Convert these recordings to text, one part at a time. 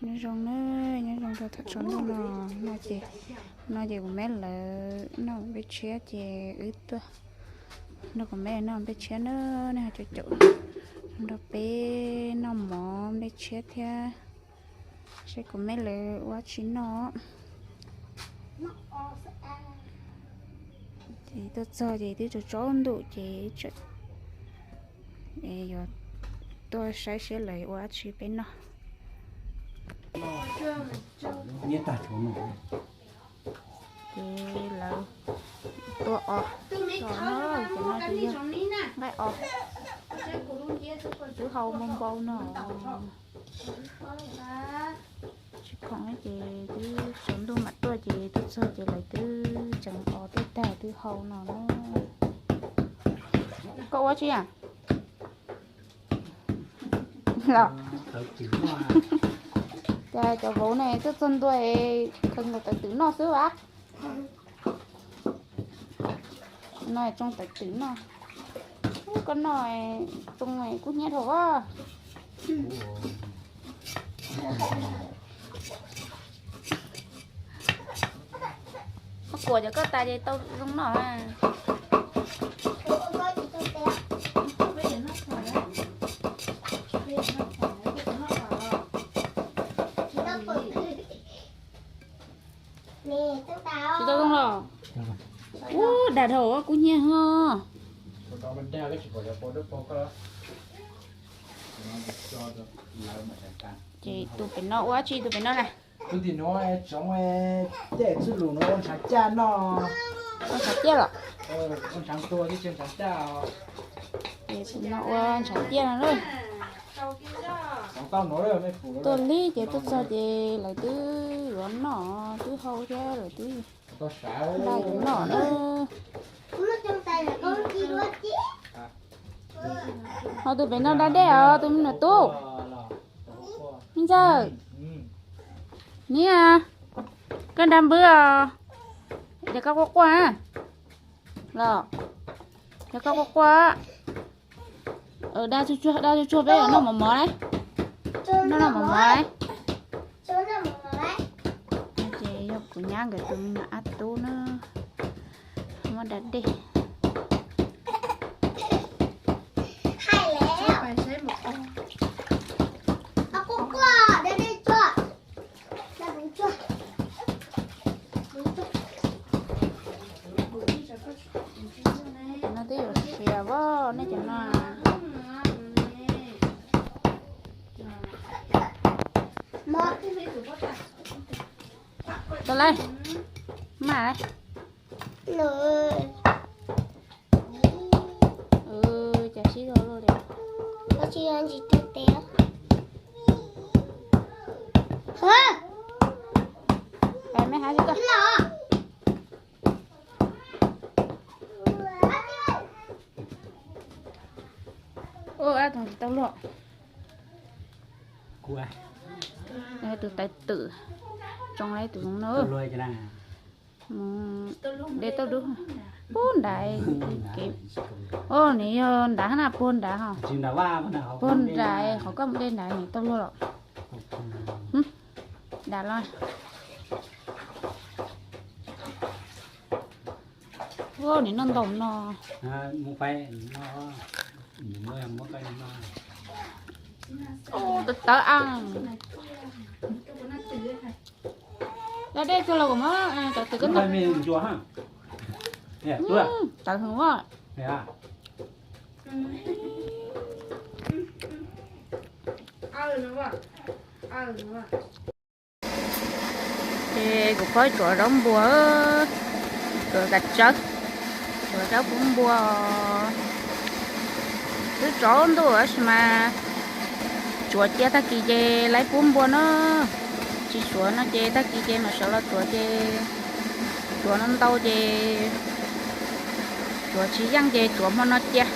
Nyob zoo na, nyob zoo rau thaum tsaus ntuj no, no ces, no ces kuv me lawv noj npej tshiab ces wb tuaj nrog kuv me noj npej tshiab na, nej ho caum caum nrog peb noj mov npej tshiab thiab. Seb kuv me lawv ua dab tsi noj. Ces tuaj txog ces twb tsaus tsaus ntuj ces yuav tuaj saib seb lawv ua dab tsi peb noj. Ces lawv tuaj os, nqaij os, twb hau npau npau no. Tsis khoom ces twb tsaus ntuj mam tuaj ces tuaj txog ces lawv twb tseem os tej tag twb hau no na. Koj ua tsi a? Los, cas cov vauv ne tuaj txog ntua khaws nkaus tawv twm noj xwb a? No tsoo tawv twm noj. Ub, koj noj tsoo kub hnyiab dhau a. Koj kuam cov koj tas ces tau zoo noj. Tsis tau zoo los? Ub, dag dhau kub hnyiab ho. Ces tus pem no ua dab tsi tus pem no na? Tus tim nuav tsoov tej txuj lus nuav ua ntshav caj noj. Ua ntshav ciaj los? Ua ntshav ntuag thiab tsis ntshav caj. Ces tus no ua ntshav ciaj no lawm. Tuaj lig ces tuaj txog ces lawv twb yuav noj twb hau thiab lawv twb npaj yuav noj na. Ho tus pem no da dej os tus me nyuam tub. Me ntxawg, niam, koj da npwb os. Yog koj quaj quaj los? Yog koj quaj quaj, da tsuag tsuag peb noj mov mov lauj. Noj noj mov mov lauj. Ces yog kuv nyab nkawd tus me nyuam ab tub na, muab da dej. Cov no twb yuav siav as, nej cov no. Tau lawm, maj lawm. Cas sib zog luaj li. Mej hab tsis tau. Ua tus tsis tau luaj. Tus tawv twm, tsoo ib tus no. De tau dub. Puag nrad. Ua, nws yog nrad na, puag nrad ho. Puag nrad, qhov koj mus de nrad nws tau luaj los. Nrad los. Ua, nws noj ntau no. Tawv tawv a. Da dej tsuag los kuv muab tawv twm koj ntag. Tawv heev as. Ces kuv phob tsuav zaub npua, tsuav kav tsawb, tsuav zaub pub npua. Twb tsaus ntuj tab sis mas tsuav cia tag kis ces lawv pub npua na. Tsis tsuav no ces tag kis ces mam sawv los tsuav ces tsuav no ntau ces tsuav tsis yeej ces tsuav hmo no cia.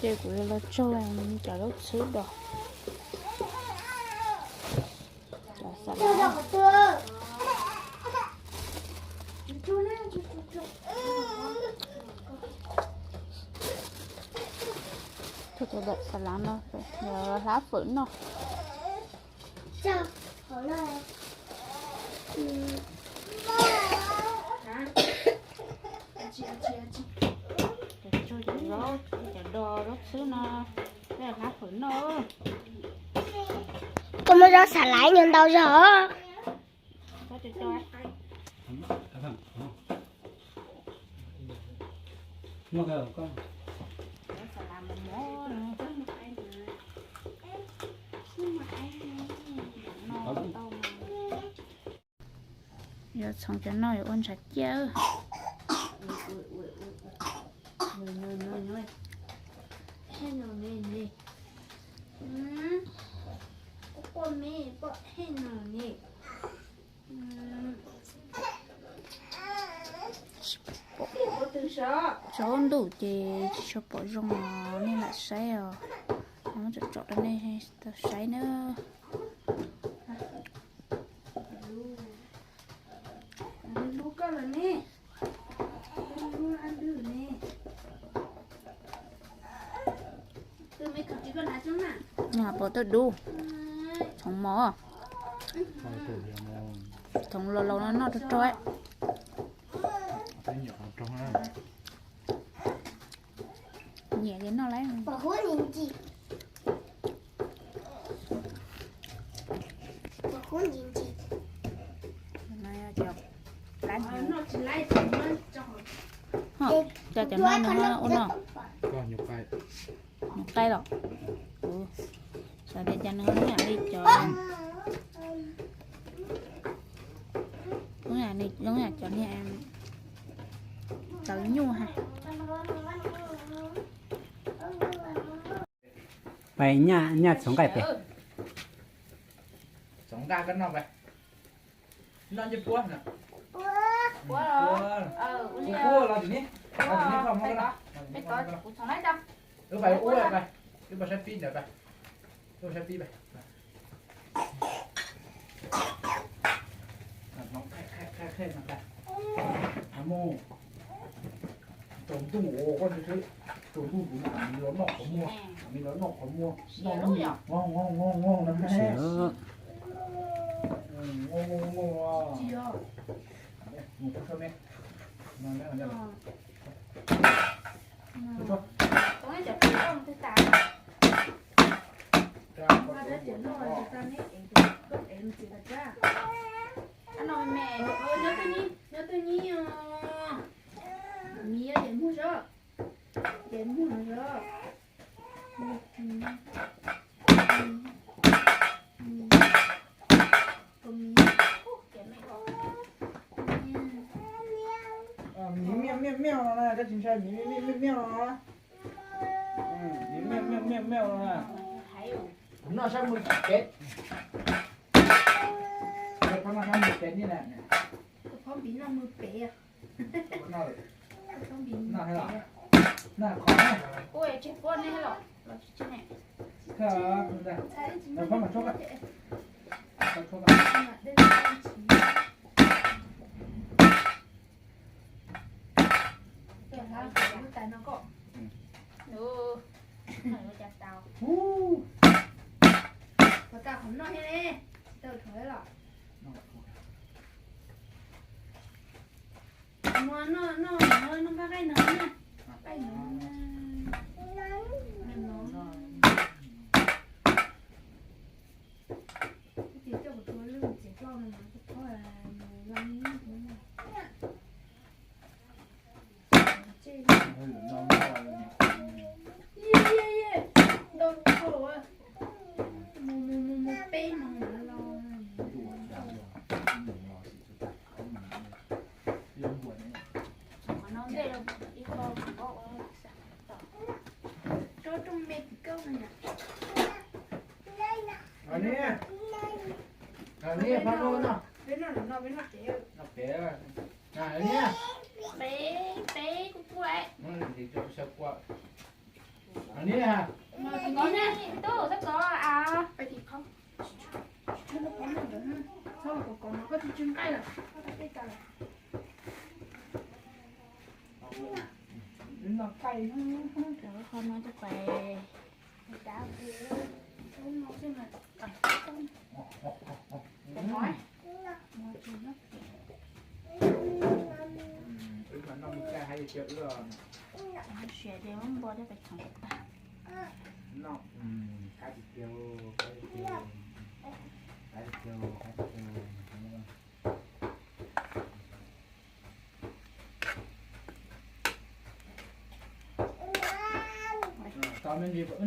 Ces kuv yuav los tso cov zaub txhwb do, cov xav cov xav lav no, hlab fawm noj. Cov tsuj cov zaub, cov do zaub txhwb no, peb hlab fawm noj. Koj muaj zaub xav lav nyuag ntau zog. Yuav txhoov cov no yuav ua ntshav ciaj. Tsaus ntuj ces tsis tshua pom zoo os, nej lam saib os. Muab tsom tsom rau nej tau saib nawb. Pom tau dub, txhoov mov, txhoov laus laus no noj rog rog. Nyiam ces noj lawm. Cov no nws ua no. Nws qaij los, kuv xav tias cas nws zoo yam li cov, zoo yam cov niag tawv nyuj ha. Pais nyaj txhoov nqaij pem. Txhoov nqaij koj noj pais. Noj ncej puab na. Puab los tim ni, los tim ni koj muab koj noj. Wb pais ua pais, wb pais saib pib ntawd pais, wb pais saib pib pais. Mus, tsaus ntuj ua koj ntshe, tsaus ntuj kuv mam li los noj qhov muag, mam li los noj qhov muag, noj, noj, noj, noj, noj, noj. Miv miaj miaj miaj no na, koj tsis ntshai miv miaj miaj miaj no na. Miv miaj miaj miaj miaj no na. Kuv noj sab mus pem. Koj noj sab mus pem ni na. Noj, noj, noj, qhov na. Koj, koj mas tshuab, koj tshuab. Mus noj, noj, noj npaj qaij no na. Qaij no. Ib txiv coj kuv tua lwj txiv ploj no mas kuv phob mus laj ib hnub. Ntau dhau, mus mus mus mus peb moos los. Tsob rooj me tim kauj no. Peb noj, peb noj pem. Peb, peb kuv pub lawm. Wb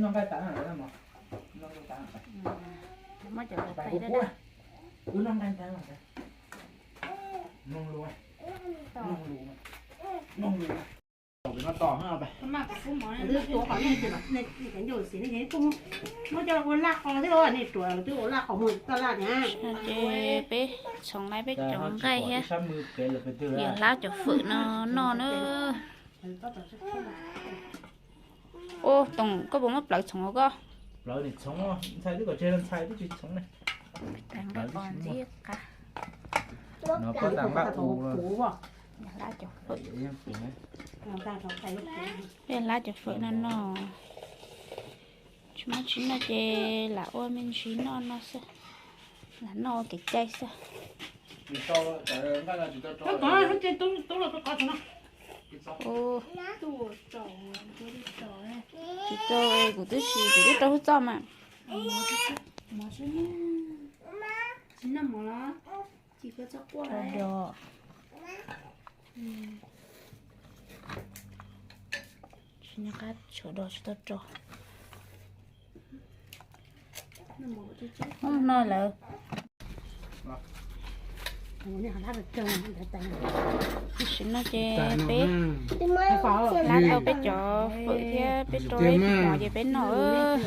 noj nqaij tas na, wb noj nqaij tas. Wb noj nqaij tas, mloog lus, mloog lus, mloog lus. Twb tuav qhov nej, nej cov ncauj xim nej ces kuj muab coj ua laj qos thiab, nej ruam twb ua laj qos mus toj laj na. Ces peb txhoov lawm peb cov nqaij thiab, yuav hlab cov fawm no noj na. Ua Toom, koj puas muab plawv txhoov koj? Plawv nim txhoov, ntxhais twb kom tseg ntxhais twb tsis txhoov ne. Nqaij qos ntxim qab. No pob tas nqaij u. Hlab cov fawm. Peb hlab cov fawm no noj. Tsis muaj tsis noj ces lam ua me ntsis noj no xwb. Lam noj ua kev cai xwb. Tsis tau, kuv twb siv, kuv twb rau hwj txoj mas. Tsis noj mov los? Tsis koj txhob quaj. Tsis noj qab, tshuav dos tsis tau rau. Hnub no lawm. Tam sim no ces peb hlab tau peb cov fawm thiab peb rau ib mov ces peb noj.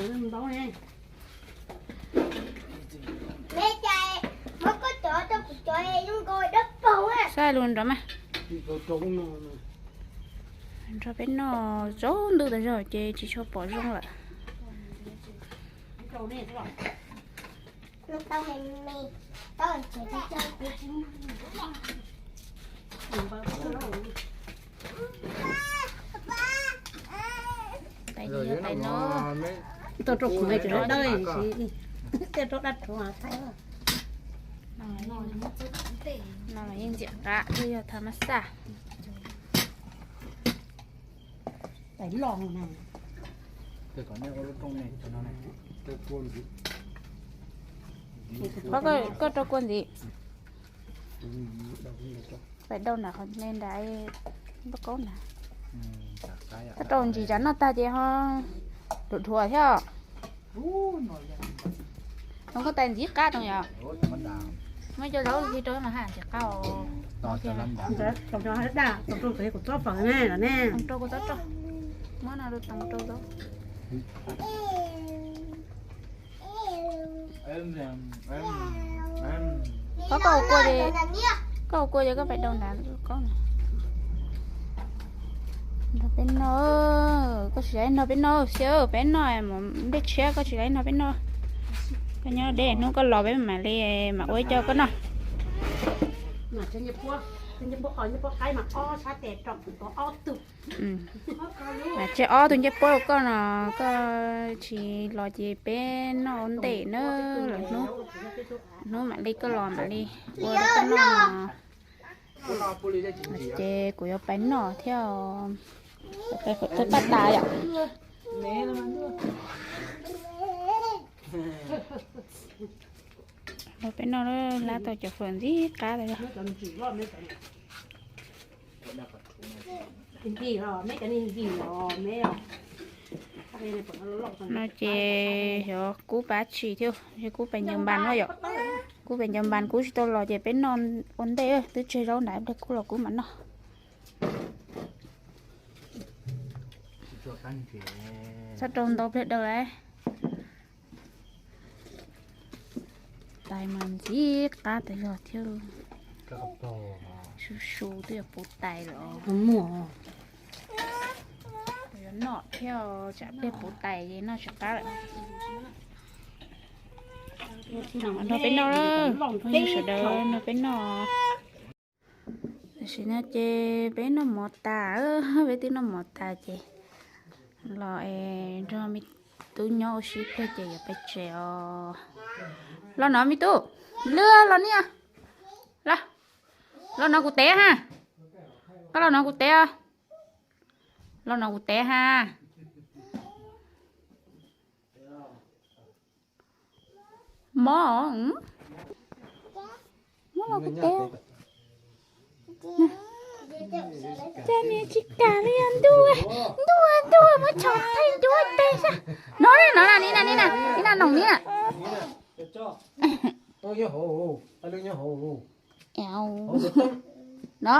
Saib lus nrov mas. Nrog peb noj, tsaus ntuj tas zog ces tsis tshua pom zoo lawm. Tais no, tau rau kuv me tseem dawb, tej rau dab rhuav thaij. No yeej ntxim qab, twb yog thav mab xaj. Tais loj na. Koj rau kua ntxiv. Pais dau nram qhov me nrad, npaj kaub nrad. Koj rau ntsis tsam noj tag ces ho dhuav dhuav thiab. Zoo koj tais ntxim qab Toom yom. Muab cov zaub li rau mas ha ntxim qab os. Rau kuv txob fawm ne los ne. Rau kuv txob rau. Muab no rau Toom rau zaub. Koj, koj ua kua ces, koj ua kua ces koj pais dau nrad kaub no. Nrog peb noj, koj tsis lam nrog peb noj xwb, peb noj nplej tshiab koj tsis lam nrog peb noj. Koj nyob deb hnub koj los peb mam li, mam ua ib co koj noj. Mas tseg ob tug ncej puab rau koj no, koj tsis los ces peb noj ua ntej na, lwm hnub, hnub mam li koj los mam li ua rau koj noj. Ces kuv yuav pais noj thiab, pais fawm tag tas yom. Los peb noj, hlab tau cov fawm ntxim qab tas zog. No ces xyov Kub pab tsis thiab, Kub pais ncaws npas no yom. Kub pais ncaws npas, Kub tsis tau los ces peb noj ua ntej, twb tseg zaub nrad, ib pliag Kub los Kub mam noj. Txhob rau ntau pliag daws lauj. Tais mas ntxim qab tas zog thiab. Su su twb yuav puv tais lawm. Noj thiab, tsam pliag puv tais noj tsis qab lawm. Nrog peb noj, phooj ywg sawv daws nrog peb noj. Tam sim no ces peb noj mov tas, peb twb noj mov tas ces los es nrog me tub nyob ua si ib pliag ces yuav peb tsev os. Los no me tub, lwb los niam, los, los no kuv teb ha, koj los no kuv teb os, los no kuv teb ha. Mob, mob los kuv teb. Cas niam tsis kam li, ntuj, ntuj, ntuj, muab tshov thaij ncuab tes saib. No na, no na, ni na, ni na, ni na, noom ni na. No.